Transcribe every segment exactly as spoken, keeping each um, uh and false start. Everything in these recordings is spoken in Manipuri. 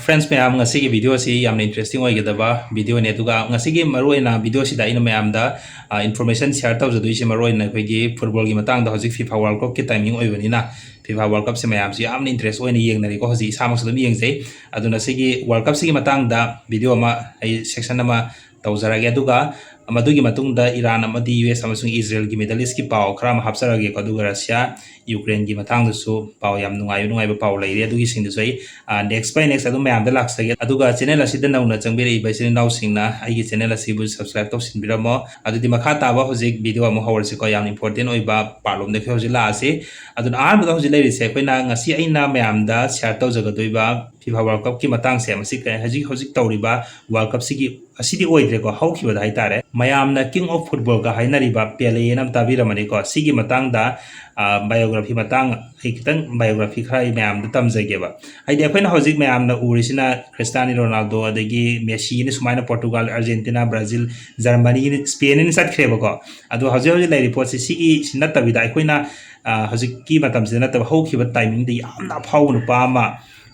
Friends ꯃꯌꯥꯝ, ꯉꯁꯤꯒꯤ video ꯑꯁꯤ ꯌꯥꯝꯅ interesting ꯑꯣꯏꯒꯗꯕ video ꯅꯤ꯫ ꯑꯗꯨꯒ ꯉꯁꯤꯒꯤ ꯃꯔꯨꯑꯣꯏꯅ video ꯁꯤꯗ ꯑꯩꯅ ꯃꯌꯥꯝꯗ, ꯑ, information share ꯇꯧꯖꯗꯣꯏꯁꯦ ꯃꯔꯨꯑꯣꯏꯅ ꯑꯩꯈꯣꯏꯒꯤ football ꯒꯤ ꯃꯇꯥꯡꯗ꯫ ꯍꯧꯖꯤꯛ FIFA World Cup ꯀꯤ timing ꯑꯣꯏꯕꯅꯤꯅ FIFA World Cup ꯁꯦ ꯃꯌꯥꯝꯁꯨ ꯌꯥꯝꯅ interest ꯑꯣꯏꯅ ꯌꯦꯡꯅꯔꯤꯀꯣ꯫ ꯍꯧꯖꯤꯛ ꯏꯁꯥꯃꯛꯁꯨ ꯑꯗꯨꯝ ꯌꯦꯡꯖꯩ꯫ ꯑꯗꯨꯅ ꯁꯤꯒꯤ World Cup ꯁꯤꯒꯤ ꯃꯇꯥꯡꯗ video ꯑꯃ ꯑꯩ section ꯑꯃ ꯇꯧꯖꯔꯒꯦ꯫ ꯑꯗꯨꯒ ꯃꯗꯨꯒꯤ ꯃꯇꯨꯡꯗ ꯏꯔꯥꯟ ꯑꯃꯗꯤ ꯌꯨ ꯑꯦꯁ ꯑꯃꯁꯨꯡ ꯏꯖꯔꯦꯜꯒꯤ Middle East ꯀꯤ ꯄꯥꯎ ꯈꯔ ꯑꯃ ꯍꯥꯞꯆꯔꯒꯦꯀꯣ꯫ ꯑꯗꯨꯒ ꯔꯁꯤꯌꯥ, ꯌꯨꯀ꯭ꯔꯦꯟꯒꯤ ꯃꯇꯥꯡꯗꯁꯨ ꯄꯥꯎ ꯌꯥꯝ ꯅꯨꯡꯉꯥꯏꯕ ꯅꯨꯡꯉꯥꯏꯕ ꯄꯥꯎ ꯂꯩꯔꯦ꯫ ꯑꯗꯨꯒꯤꯁꯤꯡꯗꯨꯁꯨ ꯑꯩ, ꯑ, next by next ꯑꯗꯨꯝ ꯃꯌꯥꯝꯗ ꯂꯥꯛꯆꯒꯦ꯫ ꯑꯗꯨꯒ channel ꯑꯁꯤꯗ ꯅꯧꯅ ꯆꯪꯕꯤꯔꯛꯏꯕ ꯏꯆꯤꯟ ꯏꯅꯥꯎꯁꯤꯡꯅ ꯑꯩꯒꯤ channel ꯑꯁꯤꯕꯨ subscribe ꯇꯧꯁꯤꯟꯕꯤꯔꯝꯃꯣ꯫ ꯑꯗꯨꯗꯤ ꯃꯈꯥ ꯇꯥꯕ ꯍꯧꯖꯤꯛ video ꯑꯃꯨꯛ ꯍꯧꯔꯁꯤꯀꯣ꯫ ꯌꯥꯝ important ꯑꯣꯏꯕ part ꯂꯣꯝꯗ ꯑꯩꯈꯣꯏ ꯍꯧꯖꯤꯛ ꯂꯥꯛꯑꯁꯤ꯫ ꯑꯗꯨꯅ ꯑꯍꯥꯟꯕꯗ ꯍꯧꯖꯤꯛ ꯂꯩꯔꯤꯁꯦ ꯑꯩꯈꯣꯏꯅ ꯉꯁꯤ ꯑꯩꯅ ꯃꯌꯥꯝꯗ share ꯇꯧꯖꯒꯗꯣꯏꯕ FIFA World Cup ꯀꯤ ꯃꯇꯥꯡꯁꯦ, ꯃꯁꯤ ꯀ-, ꯍꯧꯖꯤꯛ ꯍꯧꯖꯤꯛ ꯇꯧꯔꯤꯕ World Cup ꯁꯤꯒꯤ ꯑꯁꯤꯗꯤ ꯑꯣꯏꯗ꯭ꯔꯦꯀꯣ, ꯍꯧꯈꯤꯕꯗ ꯍꯥꯏꯇꯥꯔꯦ꯫ ꯃꯌꯥꯝꯅ King of Football ꯒ ꯍꯥꯏꯅꯔꯤꯕ ꯄꯦꯂꯦꯅ ꯑꯃ ꯇꯥꯕꯤꯔꯝꯃꯅꯤꯀꯣ꯫ ꯁꯤꯒꯤ ꯃꯇꯥꯡꯗ, ꯑ, biography ꯃꯇꯥꯡ, ꯑꯩ ꯈꯤꯇꯪ biography ꯈꯔ ꯑꯩ ꯃꯌꯥꯝꯗ ꯇꯝꯖꯒꯦꯕ꯫ ꯍꯥꯏꯗꯤ ꯑꯩꯈꯣꯏꯅ ꯍꯧꯖꯤꯛ ꯃꯌꯥꯝꯅ ꯎꯔꯤꯁꯤꯅ ꯈ꯭ꯔꯤꯁꯇꯥꯅꯤ ꯔꯣꯅꯥꯜꯗꯣ, ꯑꯗꯒꯤ ꯃꯦꯁꯤꯅ ꯁꯨꯃꯥꯏꯅ Portugal, Argentina, Brazil, Germany, Spain ꯍꯥꯏꯅ ꯆꯠꯈ꯭ꯔꯦꯕꯀꯣ꯫ ꯑꯗꯣ ꯍꯧꯖꯤꯛ ꯍꯧꯖꯤꯛ ꯂꯩꯔꯤꯕ ꯄꯣꯠꯁꯤ ꯁꯤꯒꯤ ꯁꯤ ꯅꯠꯇꯕꯤꯗ ꯑꯩꯈꯣꯏꯅ, ꯑ, ꯍꯧꯖꯤꯛꯀꯤ ꯃꯇꯝꯁꯤꯗ ꯅꯠꯇꯕ ꯍꯧꯈꯤꯕ timing ꯗ ꯌꯥꯝꯅ ꯑꯐꯥꯎꯕ ꯅꯨꯄꯥ ꯑꯃ,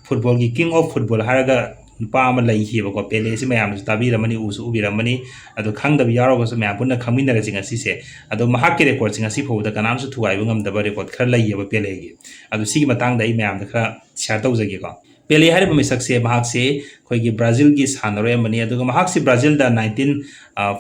football ꯒꯤ King of Football ꯍꯥꯏꯔꯒ ꯅꯨꯄꯥ ꯑꯃ ꯂꯩꯈꯤꯕꯀꯣ꯫ ꯄꯦꯂꯦꯁꯤ ꯃꯌꯥꯝꯅꯁꯨ ꯇꯥꯕꯤꯔꯝꯃꯅꯤ, ꯎꯁꯨ ꯎꯕꯤꯔꯝꯃꯅꯤ꯫ ꯑꯗꯣ ꯈꯪꯗꯕ ꯌꯥꯎꯔꯒꯁꯨ ꯃꯌꯥꯝ ꯄꯨꯟꯅ ꯈꯪꯃꯤꯟꯅꯔꯁꯤ ꯉꯁꯤꯁꯦ꯫ ꯑꯗꯣ ꯃꯍꯥꯛꯀꯤ record ꯁꯤ ꯉꯁꯤ ꯐꯥꯎꯕꯗ ꯀꯅꯥꯝꯁꯨ ꯊꯨꯒꯥꯏꯕ ꯉꯝꯗꯕ record ꯈꯔ ꯂꯩꯌꯦꯕ ꯄꯦꯂꯦꯒꯤ꯫ ꯑꯗꯣ ꯁꯤꯒꯤ ꯃꯇꯥꯡꯗ ꯑꯩ ꯃꯌꯥꯝꯗ ꯈꯔ share ꯇꯧꯖꯒꯦꯀꯣ꯫ ꯄꯦꯂꯦ ꯍꯥꯏꯔꯤꯕ ꯃꯤꯁꯛꯁꯦ, ꯃꯍꯥꯛꯁꯦ ꯑꯩꯈꯣꯏꯒꯤ ꯕ꯭ꯔꯥꯖꯤꯜꯒꯤ ꯁꯥꯟꯅꯔꯣꯏ ꯑꯃꯅꯤ꯫ ꯑꯗꯨꯒ ꯃꯍꯥꯛꯁꯤ ꯕ꯭ꯔꯥꯖꯤꯜꯗ nineteen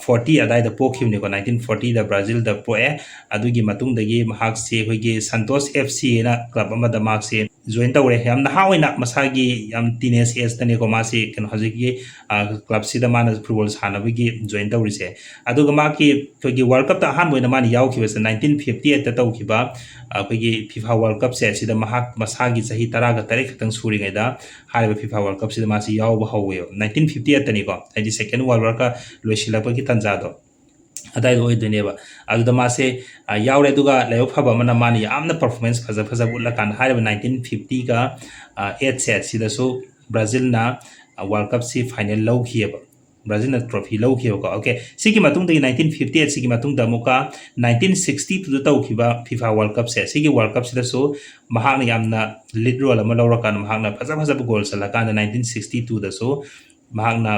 forty ꯑꯗꯥꯏꯗ ꯄꯣꯛꯈꯤꯕꯅꯤꯀꯣ, nineteen forty ꯗ ꯕ꯭ꯔꯥꯖꯤꯜꯗ ꯄꯣꯛꯑꯦ꯫ ꯑꯗꯨꯒꯤ ꯃꯇꯨꯡꯗꯒꯤ ꯃꯍꯥꯛꯁꯤ ꯑꯩꯈꯣꯏꯒꯤ ꯁꯟꯇꯣꯁ F C ꯍꯥꯏꯅ club ꯑꯃꯗ ꯃꯍꯥꯛꯁꯦ join ꯇꯧꯔꯦ꯫ ꯌꯥꯝ ꯅꯍꯥ ꯑꯣꯏꯅ, ꯃꯁꯥꯒꯤ ꯌꯥꯝ teenage age ꯇꯅꯤꯀꯣ ꯃꯥꯁꯤ ꯀꯩꯅꯣ ꯍꯧꯖꯤꯛꯀꯤ, ꯑ, club ꯁꯤꯗ ꯃꯥꯅ football ꯁꯥꯟꯅꯕꯒꯤ join ꯇꯧꯔꯤꯁꯦ꯫ ꯑꯗꯨꯒ ꯃꯥꯒꯤ ꯑꯩꯈꯣꯏꯒꯤ World Cup ꯇ ꯑꯍꯥꯟꯕ ꯑꯣꯏꯅ ꯃꯥꯅ ꯌꯥꯎꯈꯤꯕꯁꯦ nineteen fifty eight ꯇ ꯇꯧꯈꯤꯕ, ꯑ, ꯑꯩꯈꯣꯏꯒꯤ FIFA World Cup ꯁꯦ, ꯑꯁꯤꯗ ꯃꯍꯥꯛ ꯃꯁꯥꯒꯤ ꯆꯍꯤ ꯇꯔꯥꯒ ꯇꯔꯦꯠ ꯈꯛꯇꯪ ꯁꯨꯔꯤꯉꯩꯗ ꯍꯥꯏꯔꯤꯕ FIFA World Cup ꯁꯤꯗ ꯃꯥꯁꯤ ꯌꯥꯎꯕ ꯍꯧꯋꯦꯕ꯫ nineteen fifty eight ꯇꯅꯤꯀꯣ, ꯍꯥꯏꯗꯤ Second World War ꯀ ꯂꯣꯏꯁꯤꯜꯂꯛꯄꯒꯤ ꯇꯥꯟꯖꯥꯗꯣ ꯑꯗꯥꯏꯗ ꯑꯣꯏꯗꯣꯏꯅꯦꯕ꯫ ꯑꯗꯨꯗ ꯃꯥꯁꯦ, ꯑ, ꯌꯥꯎꯔꯦ꯫ ꯑꯗꯨꯒ ꯂꯥꯏꯕꯛ ꯐꯕ ꯑꯃꯅ ꯃꯥꯅ ꯌꯥꯝꯅ performance ꯐꯖ ꯐꯖꯕ ꯎꯠꯂꯀꯥꯟꯗ ꯍꯥꯏꯔꯤꯕ nineteen fifty ꯒ, ꯑ, eight ꯁꯦ ꯁꯤꯗꯁꯨ ꯕ꯭ꯔꯥꯖꯤꯜꯅ, ꯑ, World Cup ꯁꯤ final ꯂꯧꯈꯤꯑꯕ꯫ ꯕ꯭ꯔꯥꯖꯤꯜꯅ ꯇ꯭ꯔꯣꯐꯤ ꯂꯧꯈꯤꯕꯀꯣ꯫ ꯑꯣꯀꯦ, ꯁꯤꯒꯤ ꯃꯇꯨꯡꯗꯒꯤ ꯅꯥꯏꯟꯇꯤꯟ ꯐꯤꯐꯇꯤ ꯑꯩꯠ ꯁꯤꯒꯤ ꯃꯇꯨꯡꯗ ꯑꯃꯨꯛꯀ ꯅꯥꯏꯟꯇꯤꯟ ꯁꯤꯛꯁꯇꯤ ꯇꯨꯗ ꯇꯧꯈꯤꯕ ꯐꯤꯐꯥ ꯋꯥꯔꯜ ꯀꯞꯁꯦ, ꯁꯤꯒꯤ ꯋꯥꯔꯜ ꯀꯞꯁꯤꯗꯁꯨ ꯃꯍꯥꯛꯅ ꯌꯥꯝꯅ ꯂꯤꯗ ꯔꯣꯜ ꯑꯃ ꯂꯧꯔꯀꯥꯟꯗ ꯃꯍꯥꯛꯅ ꯐꯖ ꯐꯖꯕ ꯒꯣꯜ ꯆꯜꯂꯀꯥꯟꯗ ꯅꯥꯏꯟꯇꯤꯟ ꯁꯤꯛꯁꯇꯤ ꯇꯨꯗꯁꯨ ꯃꯍꯥꯛꯅ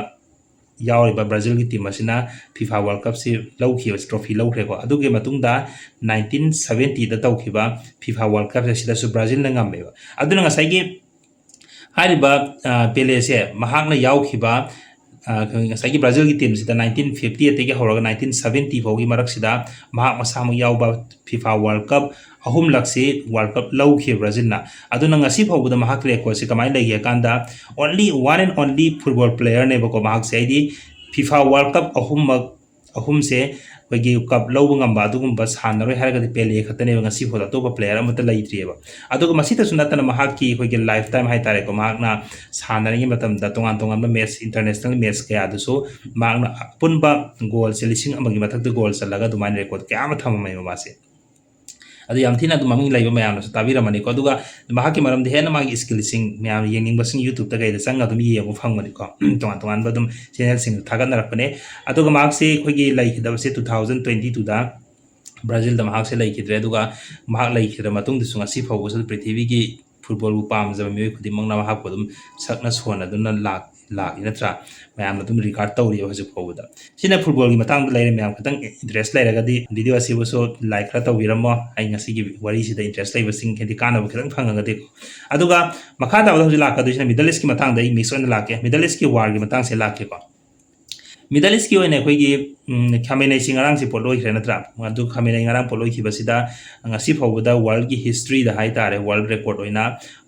ꯌꯥꯎꯔꯤꯕ ꯕ꯭ꯔꯥꯖꯤꯜꯒꯤ ꯇꯤꯝ ꯑꯁꯤꯅ ꯐꯤꯐꯥ ꯋꯥꯔꯜ ꯀꯞꯁꯤ ꯂꯧꯈꯤꯕ, ꯇ꯭ꯔꯣꯐꯤ ꯂꯧꯈ꯭ꯔꯦꯀꯣ꯫ ꯑꯗꯨꯒꯤ ꯃꯇꯨꯡꯗ ꯅꯥꯏꯟꯇꯤꯟ ꯁꯕꯦꯟꯇꯤꯗ ꯇꯧꯈꯤꯕ ꯐꯤꯐꯥ ꯋꯥꯔꯜ ꯀꯞꯁꯦ, ꯁꯤꯗꯁꯨ ꯕ꯭ꯔꯥꯖꯤꯜꯅ ꯉꯝꯃꯦꯕ꯫ ꯑꯗꯨꯅ ꯉꯁꯥꯏꯒꯤ ꯍꯥꯏꯔꯤꯕ, ꯑ, ꯄꯦꯂꯦꯁꯦ ꯃꯍꯥꯛꯅ ꯌꯥꯎꯈꯤꯕ, ꯑ, ꯉꯁꯥꯏꯒꯤ ꯕ꯭ꯔꯥꯖꯤꯜꯒꯤ ꯇꯤꯝꯁꯤꯗ ꯅꯥꯏꯟꯇꯤꯟ ꯐꯤꯐꯇꯤ ꯑꯩꯠꯇꯒꯤ ꯍꯧꯔꯒ ꯅꯥꯏꯟꯇꯤꯟ ꯁꯕꯦꯟꯇꯤ ꯐꯥꯎꯒꯤ ꯃꯔꯛꯁꯤꯗ ꯃꯍꯥꯛ ꯃꯁꯥꯃꯛ ꯌꯥꯎꯕ ꯐꯤꯐꯥ ꯋꯥꯔꯜ ꯀꯞ ꯑꯍꯨꯝꯂꯛꯁꯤ ꯋꯥꯔꯜ ꯀꯞ ꯂꯧꯈꯤꯕ ꯕ꯭ꯔꯥꯖꯤꯜꯅ꯫ ꯑꯗꯨꯅ ꯉꯁꯤ ꯐꯥꯎꯕꯗ ꯃꯍꯥꯛꯀꯤ ꯔꯦꯀꯣꯔꯠꯁꯤ ꯀꯃꯥꯏꯅ ꯂꯩꯒꯦ ꯍꯥꯏ ꯀꯥꯟꯗ, only one and only football playerꯅꯦꯕꯀꯣ ꯃꯍꯥꯛꯁꯦ, ꯍꯥꯏꯗꯤ ꯐꯤꯐꯥ ꯋꯥꯔꯜ ꯀꯞ ꯑꯍꯨꯝꯃꯛ, ꯑꯍꯨꯝꯁꯦ ꯑꯩꯈꯣꯏꯒꯤ ꯀꯞ ꯂꯧꯕ ꯉꯝꯕ ꯑꯗꯨꯒꯨꯝꯕ ꯁꯥꯟꯅꯔꯣꯏ ꯍꯥꯏꯔꯒꯗꯤ ꯄꯦꯂꯦ ꯈꯛꯇꯅꯦꯕ, ꯉꯁꯤ ꯐꯥꯎꯗ ꯑꯇꯣꯞꯄ ꯄ꯭ꯂꯦꯌꯔ ꯑꯃꯠꯇ ꯂꯩꯇ꯭ꯔꯤꯑꯕ꯫ ꯑꯗꯨꯒ ꯃꯁꯤꯗꯁꯨ ꯅꯠꯇꯅ ꯃꯍꯥꯛꯀꯤ ꯑꯩꯈꯣꯏꯒꯤ ꯂꯥꯏꯐ ꯇꯥꯏꯝ ꯍꯥꯏ ꯇꯥꯔꯦꯀꯣ, ꯃꯍꯥꯛꯅ ꯁꯥꯟꯅꯔꯤꯉꯩ ꯃꯇꯝꯗ ꯇꯣꯉꯥꯟ ꯇꯣꯉꯥꯟꯕ ꯃꯦꯠꯆ, ꯏꯟꯇꯔꯅꯦꯁꯅꯦꯜ ꯃꯦꯠꯆ ꯀꯌꯥꯗꯁꯨ ꯃꯍꯥꯛꯅ ꯑꯄꯨꯟꯕ ꯒꯣꯜꯁꯦ ꯂꯤꯁꯤꯡ ꯑꯃꯒꯤ ꯃꯊꯛꯇ ꯒꯣꯜ ꯆꯜꯂꯒ ꯑꯗꯨꯃꯥꯏꯅ ꯔꯦꯀꯣꯔꯠ ꯀꯌꯥ ꯑꯃ ꯊꯝꯃꯝꯃꯦꯕ ꯃꯥꯁꯦ꯫ ꯑꯗꯨ ꯌꯥꯝ ꯊꯤꯅ ꯑꯗꯨꯝ ꯃꯃꯤꯡ ꯂꯩꯕ ꯃꯌꯥꯝꯅꯁꯨ ꯇꯥꯕꯤꯔꯝꯃꯅꯤꯀꯣ꯫ ꯑꯗꯨꯒ ꯃꯍꯥꯛꯀꯤ ꯃꯔꯝꯗ ꯍꯦꯟꯅ ꯃꯥꯒꯤ ꯁ꯭ꯀꯤꯜꯁꯤꯡ ꯃꯌꯥꯝ ꯌꯦꯡꯅꯤꯡꯕꯁꯤꯡ YouTube-ꯇ ꯀꯩꯗ ꯆꯪꯉꯒ ꯑꯗꯨꯝ ꯌꯦꯡꯕ ꯐꯪꯕꯅꯤꯀꯣ꯫ ꯇꯣꯉꯥꯟ ꯇꯣꯉꯥꯟꯕ ꯑꯗꯨꯝ ꯆꯦꯅꯦꯜꯁꯤꯡꯗ ꯊꯥꯒꯠꯅꯔꯛꯄꯅꯦ꯫ ꯑꯗꯨꯒ ꯃꯍꯥꯛꯁꯦ ꯑꯩꯈꯣꯏꯒꯤ ꯂꯩꯈꯤꯗꯕꯁꯦ two thousand twenty two-ꯗ ꯕ꯭ꯔꯥꯖꯤꯜꯗ ꯃꯍꯥꯛꯁꯦ ꯂꯩꯈꯤꯗ꯭ꯔꯦ꯫ ꯑꯗꯨꯒ ꯃꯍꯥꯛ ꯂꯩꯈꯤꯗ꯭ꯔ ꯃꯇꯨꯡꯗꯁꯨ ꯉꯁꯤ ꯐꯥꯎꯕꯁꯨ ꯄ꯭ꯔꯤꯊꯤꯕꯤꯒꯤ ꯐꯨꯠꯕꯣꯜꯕꯨ ꯄꯥꯝꯖꯕ ꯃꯤꯑꯣꯏ ꯈꯨꯗꯤꯡꯃꯛꯅ ꯃꯍꯥꯛꯄꯨ ꯑꯗꯨꯝ ꯁꯛꯅ ꯁꯣꯟꯅꯗꯨꯅ ꯂꯥꯛ-, ꯂꯥꯛꯏ ꯅꯠꯇ꯭ꯔꯥ? ꯃꯌꯥꯝꯅ ꯑꯗꯨꯝ ꯔꯤꯒꯥꯔꯗ ꯇꯧꯔꯤꯕ ꯍꯧꯖꯤꯛ ꯐꯥꯎꯕꯗ꯫ ꯁꯤꯅ ꯐꯨꯠꯕꯣꯜꯒꯤ ꯃꯇꯥꯡꯗ ꯂꯩꯔꯦ꯫ ꯃꯌꯥꯝ ꯈꯤꯇꯪ ꯏꯟꯇꯔꯦꯁ ꯂꯩꯔꯒꯗꯤ ꯚꯤꯗꯤꯑꯣ ꯑꯁꯤꯕꯨꯁꯨ ꯂꯥꯏꯛ ꯈꯔ ꯇꯧꯕꯤꯔꯝꯃꯣ꯫ ꯑꯩ ꯉꯁꯤꯒꯤ ꯋꯥꯔꯤꯁꯤꯗ ꯏꯟꯇꯔꯦꯁ ꯂꯩꯕꯁꯤꯡ, ꯍꯥꯏꯗꯤ ꯀꯥꯟꯅꯕ ꯈꯤꯇꯪ ꯐꯪꯉꯒꯗꯤ꯫ ꯑꯗꯨꯒ ꯃꯈꯥ ꯇꯥꯕꯗ ꯍꯧꯖꯤꯛ ꯂꯥꯛꯀꯗꯣꯏꯁꯤꯅ ꯃꯤꯗꯜ ꯏꯁꯀꯤ ꯃꯇꯥꯡꯗ ꯑꯩ ꯃꯤꯛꯁ ꯑꯣꯏꯅ ꯂꯥꯛꯀꯦ꯫ ꯃꯤꯗꯜ ꯏꯁꯀꯤ ꯋꯥꯔꯒꯤ ꯃꯇꯥꯡꯁꯦ ꯂꯥꯛꯀꯦꯀꯣ꯫ ꯃꯤꯗꯜ ꯏꯁꯀꯤ ꯑꯣꯏꯅ ꯑꯩꯈꯣꯏꯒꯤ, ꯎꯝ, ꯈꯥꯃꯦꯅꯩꯁꯤ ꯉꯔꯥꯡꯁꯦ ꯄꯣꯠꯂꯣꯏꯈ꯭ꯔꯦ ꯅꯠꯇ꯭ꯔꯥ? ꯑꯗꯨ ꯈꯥꯃꯦꯅꯩ ꯉꯔꯥꯡ ꯄꯣꯠꯂꯣꯏꯈꯤꯕꯁꯤꯗ ꯉꯁꯤ ꯐꯥꯎꯕꯗ ꯋꯥꯔꯜꯒꯤ ꯍꯤꯁꯇ꯭ꯔꯤꯗ ꯍꯥꯏ ꯇꯥꯔꯦ, ꯋꯥꯔꯜ ꯔꯦꯀꯣꯔꯗ ꯑꯣꯏꯅ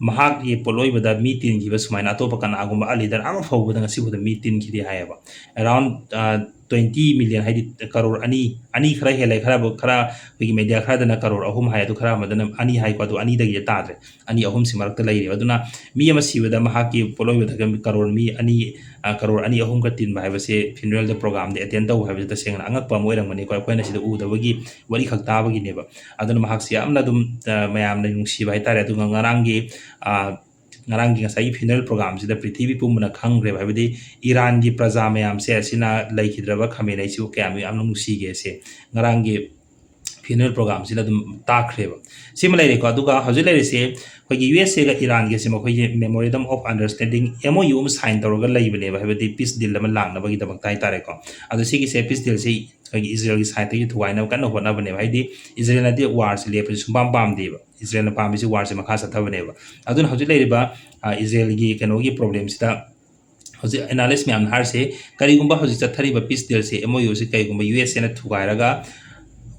ꯃꯍꯥꯛꯀꯤ ꯄꯣꯠꯂꯣꯏꯕꯗ ꯃꯤ ꯇꯤꯟꯈꯤꯕ ꯁꯨꯃꯥꯏꯅ ꯑꯇꯣꯞꯄ ꯀꯅꯥꯒꯨꯝꯕ ꯑ ꯂꯤꯗꯔ ꯑꯃ ꯐꯥꯎꯕꯗ ꯉꯁꯤ ꯐꯥꯎꯗ ꯃꯤ ꯇꯤꯟꯈꯤꯗꯦ ꯍꯥꯏꯌꯦꯕ꯫ Around, ꯑ, twenty million, ꯍꯥꯏꯗꯤ ꯀꯔꯣꯔ ꯑꯅꯤ, ꯑꯅꯤ ꯈꯔ ꯍꯦꯜꯂꯦ, ꯈꯔ, ꯈꯔ ꯑꯩꯈꯣꯏꯒꯤ ꯃꯦꯗꯤꯌꯥ ꯈꯔꯗꯅ ꯀꯔꯣꯔ ꯑꯍꯨꯝ ꯍꯥꯏ, ꯑꯗꯨ ꯈꯔ ꯑꯃꯗꯅ ꯑꯅꯤ ꯍꯥꯏꯀꯣ, ꯑꯗꯨ ꯑꯅꯤꯗꯒꯤ ꯇꯥꯗ꯭ꯔꯦ, ꯑꯅꯤ ꯑꯍꯨꯝꯁꯤ ꯃꯔꯛꯇ ꯂꯩꯔꯦꯕ꯫ ꯑꯗꯨꯅ ꯃꯤ ꯑꯃ ꯁꯤꯕꯗ ꯃꯍꯥꯛꯀꯤ ꯄꯣꯠꯂꯣꯏꯕꯗ ꯀꯔꯣꯔ ꯃꯤ ꯑꯅꯤ, ꯑ, ꯀꯔꯣꯔ ꯑꯅꯤ ꯑꯍꯨꯝꯒ ꯇꯤꯟꯕ ꯍꯥꯏꯕꯁꯦ, ꯐꯤꯅꯔꯦꯜꯗ ꯄ꯭ꯔꯣꯒꯥꯝꯗ ꯑꯦꯇꯦꯟ ꯇꯧꯕ ꯍꯥꯏꯕꯁꯦ ꯇꯁꯦꯡꯅ ꯑꯉꯛꯄ ꯑꯃ ꯑꯣꯏꯔꯝꯒꯅꯤꯀꯣ, ꯑꯩꯈꯣꯏꯅ ꯁꯤꯗ ꯎꯗꯕꯒꯤ ꯋꯥꯔꯤ ꯈꯛ ꯇꯥꯕꯒꯤꯅꯦꯕ꯫ ꯑꯗꯨꯅ ꯃꯍꯥꯛꯁꯤ ꯌꯥꯝꯅ ꯑꯗꯨꯝ, ꯑ, ꯃꯌꯥꯝꯅ ꯅꯨꯡꯁꯤꯕ ꯍꯥꯏꯇꯥꯔꯦ꯫ ꯑꯗꯨꯒ ꯉꯔꯥꯡꯒꯤ, ꯑ, ꯉꯔꯥꯡꯒꯤ ꯉꯁꯥꯏꯒꯤ funeral programꯁꯤꯗ ꯄ꯭ꯔꯤꯊꯤꯕꯤ ꯄꯨꯝꯕꯅ ꯈꯪꯈ꯭ꯔꯦꯕ꯫ ꯍꯥꯏꯕꯗꯤ ꯏꯔꯥꯟꯒꯤ ꯄ꯭ꯔꯖꯥ ꯃꯌꯥꯝꯁꯦ ꯑꯁꯤꯅ ꯂꯩꯈꯤꯗ꯭ꯔꯕ ꯈꯥꯃꯦꯅꯩꯁꯤꯕꯨ ꯀꯌꯥꯝ ꯌꯥꯝꯅ ꯅꯨꯡꯁꯤꯒꯦ ꯁꯦ ꯉꯔꯥꯡꯒꯤ funeral programꯁꯤꯅ ꯑꯗꯨꯝ ꯇꯥꯛꯈ꯭ꯔꯦꯕ꯫ ꯁꯤꯃ ꯂꯩꯔꯦꯀꯣ꯫ ꯑꯗꯨꯒ ꯍꯧꯖꯤꯛ ꯂꯩꯔꯤꯁꯦ ꯑꯩꯈꯣꯏꯒꯤ ꯌꯨ ꯑꯦꯁ ꯑꯦꯒ ꯏꯔꯥꯟꯒꯁꯦ ꯃꯈꯣꯏꯒꯤ memorandum of understanding, M O U, ꯑꯃ sign ꯇꯧꯔꯒ ꯂꯩꯕꯅꯦꯕ, ꯍꯥꯏꯕꯗꯤ peace deal ꯑꯃ ꯂꯥꯛꯅꯕꯒꯤꯗꯃꯛꯇ ꯍꯥꯏꯇꯥꯔꯦꯀꯣ꯫ ꯑꯗꯣ ꯁꯤꯒꯤꯁꯦ, peace dealꯁꯦ ꯑꯩꯈꯣꯏꯒꯤ ꯏꯖꯔꯦꯜꯒꯤ sideꯇꯒꯤ ꯊꯨꯒꯥꯏꯅꯕ ꯀꯟꯅ ꯍꯣꯠꯅꯕꯅꯦꯕ꯫ ꯍꯥꯏꯗꯤ ꯏꯖꯔꯦꯜꯅꯗꯤ warꯁꯦ ꯂꯦꯞꯄꯁꯦ ꯁꯨꯡꯄꯥꯝ ꯄꯥꯝꯗꯦꯕ꯫ ꯏꯖꯔꯦꯜꯅ ꯄꯥꯝꯃꯤꯁꯦ warꯁꯦ ꯃꯈꯥ ꯆꯠꯊꯕꯅꯦꯕ꯫ ꯑꯗꯨꯅ ꯍꯧꯖꯤꯛ ꯂꯩꯔꯤꯕ, ꯑ, ꯏꯖꯔꯦꯜꯒꯤ ꯀꯩꯅꯣꯒꯤ problemꯁꯤꯗ ꯍꯧꯖꯤꯛ analyst ꯃꯌꯥꯝꯅ ꯍꯥꯏꯔꯤꯁꯦ, ꯀꯔꯤꯒꯨꯝꯕ ꯍꯧꯖꯤꯛ ꯆꯠꯊꯔꯤꯕ peace dealꯁꯦ, M O Uꯁꯦ ꯀꯔꯤꯒꯨꯝꯕ ꯌꯨ ꯑꯦꯁ ꯑꯦꯅ ꯊꯨꯒꯥꯏꯔꯒ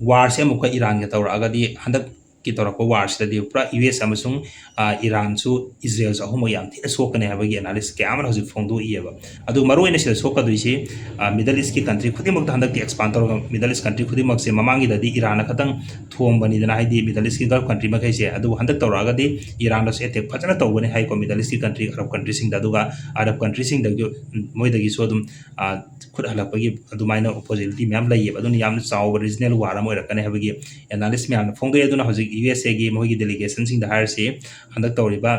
warꯁꯦ ꯑꯃꯨꯛꯀ ꯏꯔꯥꯟꯒ ꯇꯧꯔꯛꯑꯒꯗꯤ, ꯍꯟꯗꯛꯀꯤ ꯇꯧꯔꯛꯄ warꯁꯤꯗꯗꯤ ꯄꯨꯔꯥ ꯌꯨ ꯑꯦꯁ ꯑꯃꯁꯨꯡ, ꯑ, ꯏꯔꯥꯟꯁꯨ ꯏꯖꯔꯦꯜꯁꯨ ꯑꯍꯨꯝꯃꯛ ꯌꯥꯝ ꯊꯤꯅ ꯁꯣꯛꯀꯅꯤ ꯍꯥꯏꯕꯒꯤ analyst ꯀꯌꯥ ꯑꯃꯅ ꯍꯧꯖꯤꯛ ꯐꯣꯡꯗꯣꯛꯏꯑꯕ꯫ ꯑꯗꯨ ꯃꯔꯨꯑꯣꯏꯅ ꯁꯤꯗ ꯁꯣꯛꯀꯗꯣꯏꯁꯤ, ꯑ, Middle Eastꯀꯤ country ꯈꯨꯗꯤꯡꯃꯛꯇ ꯍꯟꯗꯛꯇꯤ expand ꯇꯧꯔꯒ, Middle East country ꯈꯨꯗꯤꯡꯃꯛꯁꯦ, ꯃꯃꯥꯡꯒꯤꯗꯗꯤ ꯏꯔꯥꯟꯅ ꯈꯛꯇꯪ ꯊꯣꯝꯕꯅꯤꯗꯅ, ꯍꯥꯏꯗꯤ Middle Eastꯀꯤ Gulf country ꯃꯈꯩꯁꯦ꯫ ꯑꯗꯨꯕꯨ ꯍꯟꯗꯛ ꯇꯧꯔꯛꯑꯒꯗꯤ ꯏꯔꯥꯟꯗꯁꯨ attack ꯐꯖꯅ ꯇꯧꯒꯅꯤ ꯍꯥꯏꯀꯣ, Middle Eastꯀꯤ country, Arab countryꯁꯤꯡꯗ꯫ ꯑꯗꯨꯒ Arab countryꯁꯤꯡꯗꯒꯤ, ꯎꯝ, ꯃꯣꯏꯗꯒꯤꯁꯨ ꯑꯗꯨꯝ, ꯑ, ꯈꯨꯠ ꯍꯜꯂꯛꯄꯒꯤ ꯑꯗꯨꯃꯥꯏꯅ possibility ꯃꯌꯥꯝ ꯂꯩꯌꯦꯕ꯫ ꯑꯗꯨꯅ ꯌꯥꯝꯅ ꯆꯥꯎꯕ regional war ꯑꯃ ꯑꯣꯏꯔꯛꯀꯅꯤ ꯍꯥꯏꯕꯒꯤ analyst ꯃꯌꯥꯝꯅ ꯐꯣꯡꯗꯣꯛꯑꯦ꯫ ꯑꯗꯨꯅ ꯍꯧꯖꯤꯛ ꯌꯨ ꯑꯦꯁ ꯑꯦꯒꯤ ꯃꯈꯣꯏꯒꯤ delegationꯁꯤꯡꯗ ꯍꯥꯏꯔꯁꯤ, ꯍꯟꯗꯛ ꯇꯧꯔꯤꯕ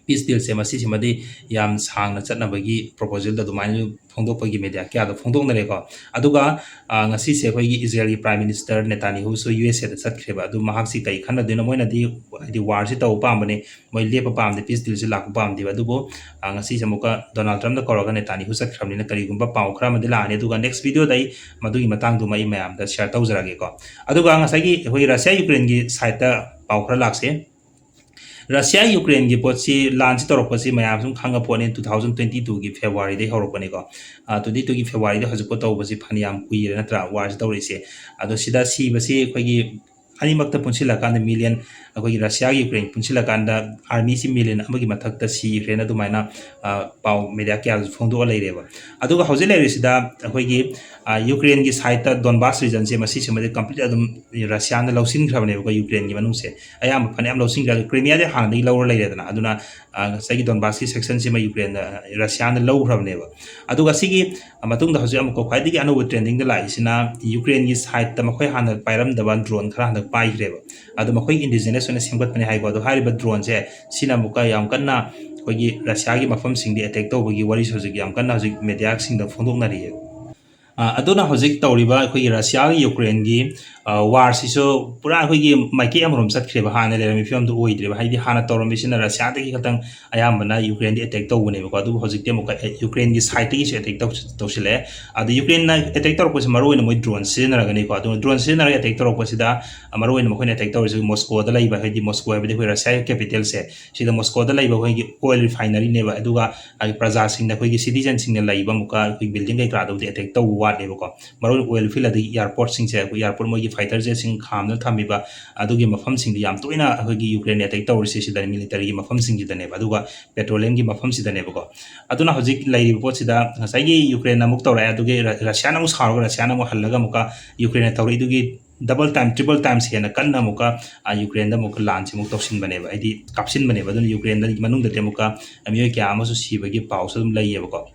peace dealꯁꯦ ꯃꯁꯤꯁꯤꯃꯗꯤ ꯌꯥꯝ ꯁꯥꯡꯅ ꯆꯠꯅꯕꯒꯤ proposalꯗ ꯑꯗꯨꯃꯥꯏꯅ ꯐꯣꯡꯗꯣꯛꯄꯒꯤ media ꯀꯌꯥꯗ ꯐꯣꯡꯗꯣꯛꯅꯔꯦꯀꯣ꯫ ꯑꯗꯨꯒ, ꯑ, ꯉꯁꯤꯁꯦ ꯑꯩꯈꯣꯏꯒꯤ ꯏꯖꯔꯦꯜꯒꯤ Prime Minister ꯅꯦꯇꯥꯟꯌꯥꯍꯨꯁꯨ ꯌꯨ ꯑꯦꯁ ꯑꯦꯗ ꯆꯠꯈ꯭ꯔꯦꯕ꯫ ꯑꯗꯨ ꯃꯍꯥꯛꯁꯤ ꯀꯔꯤ ꯈꯟꯅꯗꯣꯏꯅꯣ? ꯃꯣꯏꯅꯗꯤ ꯍꯥꯏꯗꯤ warꯁꯤ ꯇꯧꯕ ꯄꯥꯝꯕꯅꯦ, ꯃꯣꯏ ꯂꯦꯞꯄ ꯄꯥꯝꯗꯦ, peace dealꯁꯤ ꯂꯥꯛꯄ ꯄꯥꯝꯗꯦꯕ꯫ ꯑꯗꯨꯕꯨ, ꯑ, ꯉꯁꯤꯁꯦ ꯑꯃꯨꯛꯀ Donald Trumpꯅ ꯀꯧꯔꯒ ꯅꯦꯇꯥꯟꯌꯥꯍꯨ ꯆꯠꯈ꯭ꯔꯕꯅꯤꯅ ꯀꯔꯤꯒꯨꯝꯕ ꯄꯥꯎ ꯈꯔ ꯑꯃꯗꯤ ꯂꯥꯛꯑꯅꯤ꯫ ꯑꯗꯨꯒ next videoꯗ ꯑꯩ ꯃꯗꯨꯒꯤ ꯃꯇꯥꯡꯗꯨꯃ ꯑꯩ ꯃꯌꯥꯝꯗ share ꯇꯧꯖꯔꯛꯑꯒꯦꯀꯣ꯫ ꯑꯗꯨꯒ ꯉꯁꯥꯏꯒꯤ ꯑꯩꯈꯣꯏꯒꯤ Russia Ukraineꯒꯤ sideꯇ ꯄꯥꯎ ꯈꯔ ꯂꯥꯛꯁꯦ꯫ Russia Ukraineꯒꯤ ꯄꯣꯠꯁꯤ, ꯂꯥꯟꯁꯤ ꯇꯧꯔꯛꯄꯁꯤ ꯃꯌꯥꯝ ꯁꯨꯝ ꯈꯪꯉ ꯄꯣꯠꯅꯤ, two thousand twenty twoꯒꯤ Februaryꯗꯒꯤ ꯍꯧꯔꯛꯄꯅꯤꯀꯣ꯫ ꯑ, twenty twoꯒꯤ Februaryꯗ ꯍꯧꯖꯤꯛꯐꯥꯎ ꯇꯧꯕꯁꯤ ꯐꯅꯌꯥꯝ ꯀꯨꯏꯔꯦ ꯅꯠꯇ꯭ꯔꯥ, warꯁꯤ ꯇꯧꯔꯛꯏꯁꯦ꯫ ꯑꯗꯣ ꯁꯤꯗ ꯁꯤꯕꯁꯤ ꯑꯩꯈꯣꯏꯒꯤ ꯑꯅꯤꯃꯛꯇ ꯄꯨꯟꯁꯤꯜꯂꯀꯥꯟꯗ million, ꯑꯩꯈꯣꯏꯒꯤ Russiaꯒꯤ Ukraine ꯄꯨꯟꯁꯤꯜꯂꯀꯥꯟꯗ armyꯁꯤ million ꯑꯃꯒꯤ ꯃꯊꯛꯇ ꯁꯤꯈ꯭ꯔꯦꯅ ꯑꯗꯨꯃꯥꯏꯅ, ꯑ, ꯄꯥꯎ media ꯀꯌꯥꯗꯁꯨ ꯐꯣꯡꯗꯣꯛꯑ ꯂꯩꯔꯦꯕ꯫ ꯑꯗꯨꯒ ꯍꯧꯖꯤꯛ ꯂꯩꯔꯤꯁꯤꯗ ꯑꯩꯈꯣꯏꯒꯤ, ꯑ, Ukraineꯒꯤ sideꯇ Donbas regionꯁꯦ, ꯃꯁꯤꯁꯤꯃꯗꯤ complete ꯑꯗꯨꯝ Russiaꯅ ꯂꯧꯁꯤꯟꯈ꯭ꯔꯕꯅꯦꯕꯀꯣ, Ukraineꯒꯤ ꯃꯅꯨꯡꯁꯦ꯫ ꯑꯌꯥꯝꯕ ꯐꯅꯌꯥꯝ ꯂꯧꯁꯤꯟꯈ꯭ꯔꯦ꯫ ꯑꯗꯨ Crimeaꯗꯤ ꯍꯥꯟꯅꯗꯒꯤ ꯂꯧꯔ ꯂꯩꯔꯦꯗꯅ꯫ ꯑꯗꯨꯅ, ꯑ, ꯉꯁꯥꯏꯒꯤ ꯗꯣꯟꯕꯥꯁꯀꯤ ꯁꯦꯛꯁꯟꯁꯤꯃ ꯌꯨꯀ꯭ꯔꯦꯟꯅ, ꯔꯁꯤꯌꯥꯅ ꯂꯧꯈ꯭ꯔꯕꯅꯦꯕ꯫ ꯑꯗꯨꯒ ꯁꯤꯒꯤ ꯃꯇꯨꯡꯗ ꯍꯧꯖꯤꯛ ꯑꯃꯨꯛꯀ ꯈ꯭ꯋꯥꯏꯗꯒꯤ ꯑꯅꯧꯕ ꯇ꯭ꯔꯦꯟꯗꯤꯡꯗ ꯂꯥꯛꯏꯁꯤꯅ ꯌꯨꯀ꯭ꯔꯦꯟꯒꯤ ꯁꯥꯏꯠꯇ ꯃꯈꯣꯏ ꯍꯥꯟꯅ ꯄꯥꯏꯔꯝꯗꯕ ꯗ꯭ꯔꯣꯟ ꯈꯔ ꯍꯟꯗꯛ ꯄꯥꯏꯈ꯭ꯔꯦꯕ꯫ ꯑꯗꯣ ꯃꯈꯣꯏ ꯏꯟꯗꯤꯖꯤꯅꯁ ꯑꯣꯏꯅ ꯁꯦꯝꯒꯠꯄꯅꯦ ꯍꯥꯏꯀꯣ꯫ ꯑꯗꯣ ꯍꯥꯏꯔꯤꯕ ꯗ꯭ꯔꯣꯟꯁꯦ ꯁꯤꯅ ꯑꯃꯨꯛꯀ ꯌꯥꯝ ꯀꯟꯅ ꯑꯩꯈꯣꯏꯒꯤ ꯔꯁꯤꯌꯥꯒꯤ ꯃꯐꯝꯁꯤꯡꯗꯤ ꯑꯦꯇꯦꯛ ꯇꯧꯕꯒꯤ ꯋꯥꯔꯤꯁꯨ ꯍꯧꯖꯤꯛ ꯌꯥꯝ ꯀꯟꯅ ꯍꯧꯖꯤꯛ ꯃꯦꯗꯤꯌꯥꯁꯤꯡꯗ ꯐꯣꯡꯗꯣꯛꯅꯔꯤꯌꯦ꯫ ꯑ, ꯑꯗꯨꯅ ꯍꯧꯖꯤꯛ ꯇꯧꯔꯤꯕ ꯑꯩꯈꯣꯏꯒꯤ ꯔꯁꯤꯌꯥꯒꯤ ꯌꯨꯀ꯭ꯔꯦꯟꯒꯤ, ꯑ, ꯋꯥꯔꯁꯤꯁꯨ ꯄꯨꯔꯥ ꯑꯩꯈꯣꯏꯒꯤ ꯃꯥꯏꯀꯩ ꯑꯃꯔꯣꯝ ꯆꯠꯈ꯭ꯔꯦꯕ, ꯍꯥꯟꯅ ꯂꯩꯔꯝꯃꯤ ꯐꯤꯕꯝꯗꯨ ꯑꯣꯏꯗ꯭ꯔꯦꯕ꯫ ꯍꯥꯏꯗꯤ ꯍꯥꯟꯅ ꯇꯧꯔꯝꯃꯤꯁꯤꯅ ꯔꯁꯤꯌꯥꯗꯒꯤ ꯈꯛꯇꯪ ꯑꯌꯥꯝꯕꯅ ꯌꯨꯀ꯭ꯔꯦꯟꯗꯤ ꯑꯦꯇꯦꯛ ꯇꯧꯕꯅꯦꯕꯀꯣ, ꯑꯗꯨꯕꯨ ꯍꯧꯖꯤꯛꯇꯤ ꯑꯃꯨꯛꯀ ꯑꯦ-, ꯌꯨꯀ꯭ꯔꯦꯟꯒꯤ ꯁꯥꯏꯠꯇꯒꯤꯁꯨ ꯑꯦꯇꯦꯛ ꯇꯧ-, ꯇꯧꯁꯤꯜꯂꯛꯑꯦ꯫ ꯑꯗꯣ ꯌꯨꯀ꯭ꯔꯦꯟꯅ ꯑꯦꯇꯦꯛ ꯇꯧꯔꯛꯄꯁꯤ ꯃꯔꯨꯑꯣꯏꯅ ꯃꯣꯏ ꯗ꯭ꯔꯣꯟ ꯁꯤꯖꯤꯟꯅꯔꯒꯅꯤꯀꯣ꯫ ꯑꯗꯨ ꯗ꯭ꯔꯣꯟ ꯁꯤꯖꯤꯟꯅꯔꯒ ꯑꯦꯇꯦꯛ ꯇꯧꯔꯛꯄꯁꯤꯗ, ꯑ, ꯃꯔꯨꯑꯣꯏꯅ ꯃꯈꯣꯏꯅ ꯑꯦꯇꯦꯛ ꯇꯧꯔꯤꯁꯤ ꯃꯣꯁꯀꯣꯗ ꯂꯩꯕ, ꯍꯥꯏꯗꯤ ꯃꯣꯁꯀꯣ ꯍꯥꯏꯕꯗꯤ ꯑꯩꯈꯣꯏ ꯔꯁꯤꯌꯥꯒꯤ ꯀꯦꯄꯤꯇꯦꯜꯁꯦ, ꯁꯤꯗ ꯃꯣꯁꯀꯣꯗ ꯂꯩꯕ ꯑꯩꯈꯣꯏꯒꯤ ꯑꯣꯏꯜ ꯔꯤꯐꯥꯏꯅꯔꯤꯅꯦꯕ꯫ ꯑꯗꯨꯒ ꯑꯩꯈꯣꯏ ꯄ꯭ꯔꯖꯥꯁꯤꯡꯅ, ꯑꯩꯈꯣꯏꯒꯤ ꯁꯤꯇꯤꯖꯟꯁꯤꯡꯅ ꯂꯩꯕ ꯑꯃꯨꯛꯀ ꯑꯩꯈꯣꯏ ꯕꯤꯜꯗꯤꯡ ꯀꯩꯀꯥꯗꯨꯕꯨꯗꯤ ꯑꯦꯇꯦꯛ ꯇꯧꯕ ꯋꯥꯠꯂꯦꯕꯀꯣ꯫ ꯃꯔꯨꯑꯣꯏꯅ ꯑꯣꯏꯜ ꯐꯤꯜ ꯑꯗꯒꯤ ꯑꯦꯌꯥꯔꯄꯣꯔꯠꯁꯤꯡꯁꯦ, ꯑꯩꯈꯣꯏ ꯑꯦꯌꯥꯔꯄꯣꯔꯠ ꯃꯣꯏꯒꯤ ꯐꯥꯏꯇꯔ ꯖꯦꯠꯁꯤꯡ ꯈꯥꯝꯗꯨꯅ ꯊꯝꯃꯤꯕ ꯑꯗꯨꯒꯤ ꯃꯐꯝꯁꯤꯡꯗ ꯌꯥꯝ ꯇꯣꯏꯅ ꯑꯩꯈꯣꯏꯒꯤ ꯌꯨꯀ꯭ꯔꯦꯟꯅ ꯑꯦꯇꯦꯛ ꯇꯧꯔꯤꯁꯦ ꯁꯤꯗꯅꯤ, ꯃꯤꯂꯤꯇꯔꯤꯒꯤ ꯃꯐꯝꯁꯤꯡꯁꯤꯗꯅꯦꯕ꯫ ꯑꯗꯨꯒ ꯄꯦꯇ꯭ꯔꯣꯂꯤꯌꯝꯒꯤ ꯃꯐꯝꯁꯤꯗꯅꯦꯕꯀꯣ꯫ ꯑꯗꯨꯅ ꯍꯧꯖꯤꯛ ꯂꯩꯔꯤꯕ ꯄꯣꯠꯁꯤꯗ ꯉꯁꯥꯏꯒꯤ ꯌꯨꯀ꯭ꯔꯦꯟꯅ ꯑꯃꯨꯛ ꯇꯧꯔꯛꯑꯦ, ꯑꯗꯨꯒꯤ ꯔ-, ꯔꯁꯤꯌꯥꯅ ꯑꯃꯨꯛ ꯁꯥꯎꯔꯒ ꯔꯁꯤꯌꯥꯅ ꯑꯃꯨꯛ ꯍꯜꯂꯒ ꯑꯃꯨꯛꯀ ꯌꯨꯀ꯭ꯔꯦꯟꯅ ꯇꯧꯔꯛꯏꯗꯨꯒꯤ ꯗꯕꯜ ꯇꯥꯏꯝ, ꯇ꯭ꯔꯤꯄꯜ ꯇꯥꯏꯝꯁ ꯍꯦꯟꯅ ꯀꯟꯅ ꯑꯃꯨꯛꯀ, ꯑ, ꯌꯨꯀ꯭ꯔꯦꯟꯗ ꯑꯃꯨꯛꯀ ꯂꯥꯟꯁꯤ ꯑꯃꯨꯛ ꯇꯧꯁꯤꯟꯕꯅꯦꯕ, ꯍꯥꯏꯗꯤ ꯀꯥꯞꯁꯤꯟꯕꯅꯦꯕ꯫ ꯑꯗꯨꯅ ꯌꯨꯀ꯭ꯔꯦꯟꯗ ꯃꯅꯨꯡꯗꯗꯤ ꯑꯃꯨꯛꯀ ꯃꯤꯑꯣꯏ ꯀꯌꯥ ꯑꯃꯁꯨ ꯁꯤꯕꯒꯤ ꯄꯥꯎꯁꯨ ꯑꯗꯨꯝ ꯂꯩꯌꯦꯕꯀꯣ꯫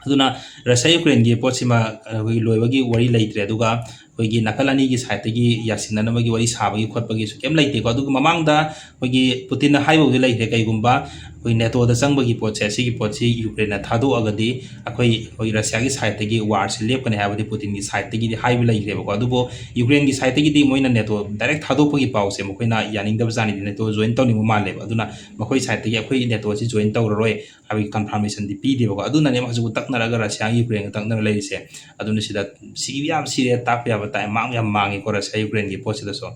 ꯑꯗꯨꯅ ꯔꯁꯤꯌꯥ ꯌꯨꯀ꯭ꯔꯦꯟꯒꯤ ꯄꯣꯠꯁꯤꯃ ꯑꯩꯈꯣꯏꯒꯤ ꯂꯣꯏꯕꯒꯤ ꯋꯥꯔꯤ ꯂꯩꯇ꯭ꯔꯦ, ꯑꯗꯨꯒ ꯑꯩꯈꯣꯏꯒꯤ ꯅꯥꯀꯜ ꯑꯅꯤꯒꯤ ꯁꯥꯏꯠꯇꯒꯤ ꯌꯥꯁꯤꯟꯅꯅꯕꯒꯤ ꯋꯥꯔꯤ ꯁꯥꯕꯒꯤ ꯈꯣꯠꯄꯒꯤꯁꯨ ꯀꯩꯝ ꯂꯩꯇꯦꯀꯣ꯫ ꯑꯗꯨꯒ ꯃꯃꯥꯡꯗ ꯑꯩꯈꯣꯏꯒꯤ ꯄꯨꯇꯤꯟꯅ ꯍꯥꯏꯕꯕꯨꯗꯤ ꯂꯩꯈ꯭ꯔꯦ, ꯀꯩꯒꯨꯝꯕ ꯑꯩꯈꯣꯏ ꯅꯦꯇꯣꯗ ꯆꯪꯕꯒꯤ ꯄꯣꯠꯁꯦ, ꯁꯤꯒꯤ ꯄꯣꯠꯁꯤ ꯌꯨꯀ꯭ꯔꯦꯟꯅ ꯊꯥꯗꯣꯛꯑꯒꯗꯤ ꯑꯩꯈꯣꯏ, ꯑꯩꯈꯣꯏ ꯔꯁꯤꯌꯥꯒꯤ ꯁꯥꯏꯠꯇꯒꯤ ꯋꯥꯔꯁꯤ ꯂꯦꯞꯀꯅꯤ ꯍꯥꯏꯕꯗꯤ ꯄꯨꯇꯤꯟꯒꯤ ꯁꯥꯏꯠꯇꯒꯤꯗꯤ ꯍꯥꯏꯕ ꯂꯩꯈ꯭ꯔꯦꯕꯀꯣ꯫ ꯑꯗꯨꯕꯨ ꯌꯨꯀ꯭ꯔꯦꯟꯒꯤ ꯁꯥꯏꯠꯇꯒꯤꯗꯤ ꯃꯣꯏꯅ ꯅꯦꯇꯣ ꯗꯥꯏꯔꯦꯛ ꯊꯥꯗꯣꯛꯄꯒꯤ ꯄꯥꯎꯁꯦ ꯃꯈꯣꯏꯅ ꯌꯥꯅꯤꯡꯗꯕ ꯖꯥꯠꯅꯤꯗꯤ, ꯅꯦꯇꯣ ꯖꯣꯏꯟ ꯇꯧꯅꯤꯡꯕ ꯃꯥꯜꯂꯦꯕ꯫ ꯑꯗꯨꯅ ꯃꯈꯣꯏ ꯁꯥꯏꯠꯇꯒꯤ ꯑꯩꯈꯣꯏ ꯅꯦꯇꯣꯁꯤ ꯖꯣꯏꯟ ꯇꯧꯔꯔꯣꯏ ꯍꯥꯏꯕꯒꯤ ꯀꯟꯐꯥꯔꯃꯦꯁꯟꯗꯤ ꯄꯤꯗꯦꯕꯀꯣ꯫ ꯑꯗꯨꯅꯅꯦꯕ ꯍꯧꯖꯤꯛ ꯇꯛꯅꯔꯒ ꯔꯁꯤꯌꯥꯒꯤ ꯌꯨꯀ꯭ꯔꯦꯟꯒ ꯇꯛꯅꯔ ꯂꯩꯔꯤꯁꯦ꯫ ꯑꯗꯨꯅ ꯁꯤꯗ ꯁꯤꯕ ꯌꯥꯝ ꯁꯤꯔꯦ, ꯇꯥꯛꯄ ꯌꯥꯕ ꯇꯥꯏ, ꯃꯥꯡꯕ ꯌꯥꯝ ꯃꯥꯡꯉꯤꯀꯣ ꯔꯁꯤꯌꯥ ꯌꯨꯀ꯭ꯔꯦꯟꯒꯤ ꯄꯣꯠꯁꯤꯗꯁꯨ꯫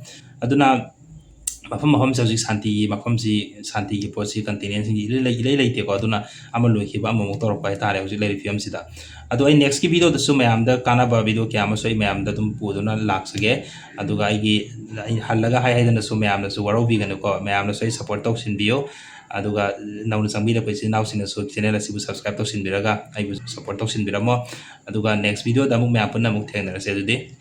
ꯑꯗꯨꯅ ꯃꯐꯝ ꯃꯐꯝꯁꯦ ꯍꯧꯖꯤꯛ ꯁꯥꯟꯇꯤꯒꯤ ꯃꯐꯝꯁꯤ, ꯁꯥꯟꯇꯤꯒꯤ ꯄꯣꯠꯁꯤ ꯀꯟꯇꯤꯅꯦꯟꯁꯤꯡꯁꯤ ꯏꯂꯩ ꯂꯩ-, ꯏꯂꯩ ꯂꯩꯇꯦꯀꯣ꯫ ꯑꯗꯨꯅ ꯑꯃ ꯂꯣꯏꯈꯤꯕ ꯑꯃꯃꯨꯛ ꯇꯧꯔꯛꯄ ꯍꯥꯏꯇꯥꯔꯦ ꯍꯧꯖꯤꯛ ꯂꯩꯔꯤꯕ ꯐꯤꯕꯝꯁꯤꯗ꯫ ꯑꯗꯣ ꯑꯩ ꯅꯦꯛꯁꯀꯤ ꯚꯤꯗꯤꯑꯣꯗꯁꯨ ꯃꯌꯥꯝꯗ ꯀꯥꯟꯅꯕ ꯚꯤꯗꯤꯑꯣ ꯀꯌꯥ ꯑꯃꯁꯨ ꯑꯩ ꯃꯌꯥꯝꯗ ꯑꯗꯨꯝ ꯄꯨꯗꯨꯅ ꯂꯥꯛꯆꯒꯦ꯫ ꯑꯗꯨꯒ ꯑꯩꯒꯤ, ꯑꯩ ꯍꯜꯂꯒ ꯍꯥꯏ ꯍꯥꯏꯗꯅꯁꯨ ꯃꯌꯥꯝꯅꯁꯨ ꯋꯥꯔꯧꯕꯤꯒꯅꯨꯀꯣ, ꯃꯌꯥꯝꯅꯁꯨ ꯑꯩ ꯁꯞꯄꯣꯔꯠ ꯇꯧꯁꯤꯟꯕꯤꯌꯨ꯫ ꯑꯗꯨꯒ ꯅꯧꯅ ꯆꯪꯕꯤꯔꯛꯄ ꯏꯆꯤꯟ ꯏꯅꯥꯎꯁꯤꯡꯅꯁꯨ ꯆꯦꯅꯦꯜ ꯑꯁꯤꯕꯨ ꯁꯕꯁꯀ꯭ꯔꯥꯏꯕ ꯇꯧꯁꯤꯟꯕꯤꯔꯒ ꯑꯩꯕꯨ ꯁꯞꯄꯣꯔꯠ ꯇꯧꯁꯤꯟꯕꯤꯔꯝꯃꯣ꯫ ꯑꯗꯨꯒ ꯅꯦꯛꯁ ꯚꯤꯗꯤꯑꯣꯗ ꯑꯃꯨꯛ ꯃꯌꯥꯝ ꯄꯨꯟꯅ ꯑꯃꯨꯛ ꯊꯦꯡꯅꯔꯁꯦ ꯑꯗꯨꯗꯤ꯫